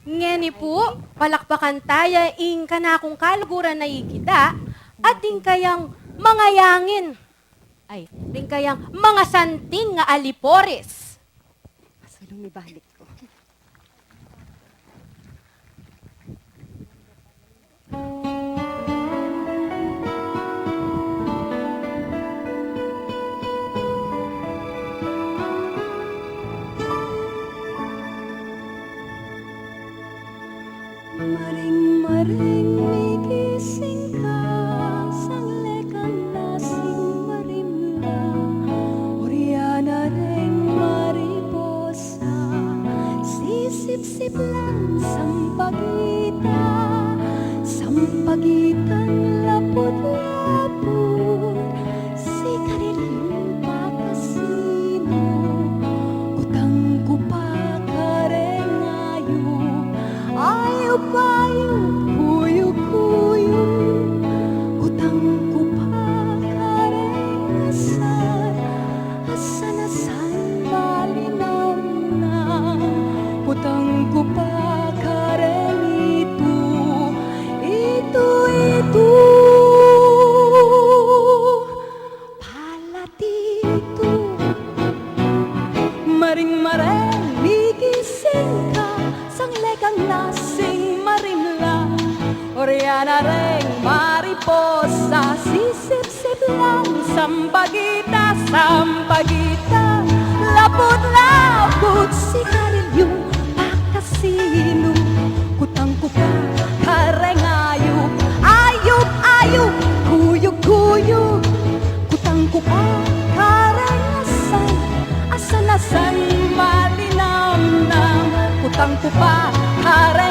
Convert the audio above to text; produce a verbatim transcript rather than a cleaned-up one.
Ngeni pu, palakpakan taya ing kanakung kaluguran a ikita, at ding kayang mangayangin, ay, ding kayang mangasanting a aliporis. Asulung, ibalik ko. Maring-maring migising ka, sangle kang lasing marimla. Orian na reng mariposa, sisipsip lang sampagita, sampagitang laput-laput, sikarilyung pakasinu, kutang ku pa kareng ayup, ayup-ayup, kuyuk-kuyuk, kutang ku pa kareng asan, asan-asan malinamnam, kutang ku pa kareng itu, itu, itu. Palatitu. Maring-maring migising ka, sangle kang lasing marimla. Orian na reng mariposa, sisipsip lang sampagita, sampagita, laput-laput, sikarilyung pakasinu, kutang ku pa kareng ayup, ayup-ayup, kuyuk-kuyuk, kutang ku pa kareng asan, asan-asan malinamnam, kutang ku pa kareng